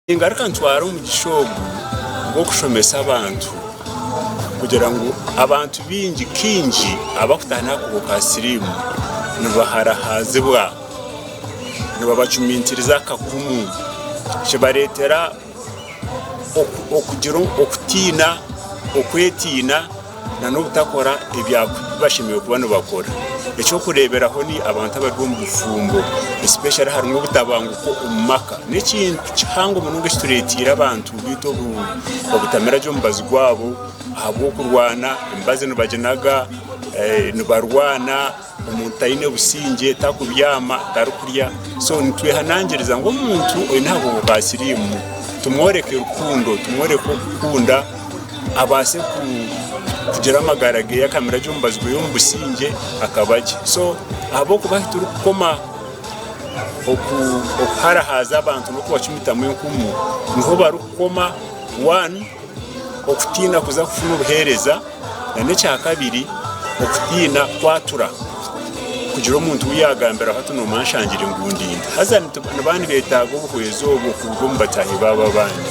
Ningaruka ntwara omugisha ogu gw'okushomesa abantu kugira ngu abantu baingi kaingi abakutaana aha kakooko ka siriimu nibaharahaazibwa, nibabacumitiriza akakumu kibareetera okugira okutiina, okwetiina. N'obutakora ebi bashemereire kuba nibakora. Eky'okureeberaho ni abantu abari omu bufumbo especially harimu obutabanguko omu maka. N'ekintu kihango munonga ekitureeteire abantu baitu obutamira gye omubazi gwabo ahabw'okurwana, emibazi nibaginaga, nibarwana, omuntu taine busingye, takubyama, tarikurya. So nitwehanangiriza ngu omuntu oine akakooko ka siriimu tumworeke rukundo, tumworeke okukunda. Abaase kugira amagara ge akamira gye omubazi gwe omu busingye akaba gye. So ahabw'okuba ahu turikukoma okuharahaaza abantu n'okubacumitamu enkumu niho barikukoma one okutiina kuza kufuna obuheereza n'ekyakabiri okutiina kwatura kugira omuntu ou yaagambiraho ati noomanya nshangire ngu ndi nta. Haza nibaba nibeetaaga obuhwezi obwo kuruga omu bataahi baabo abandi.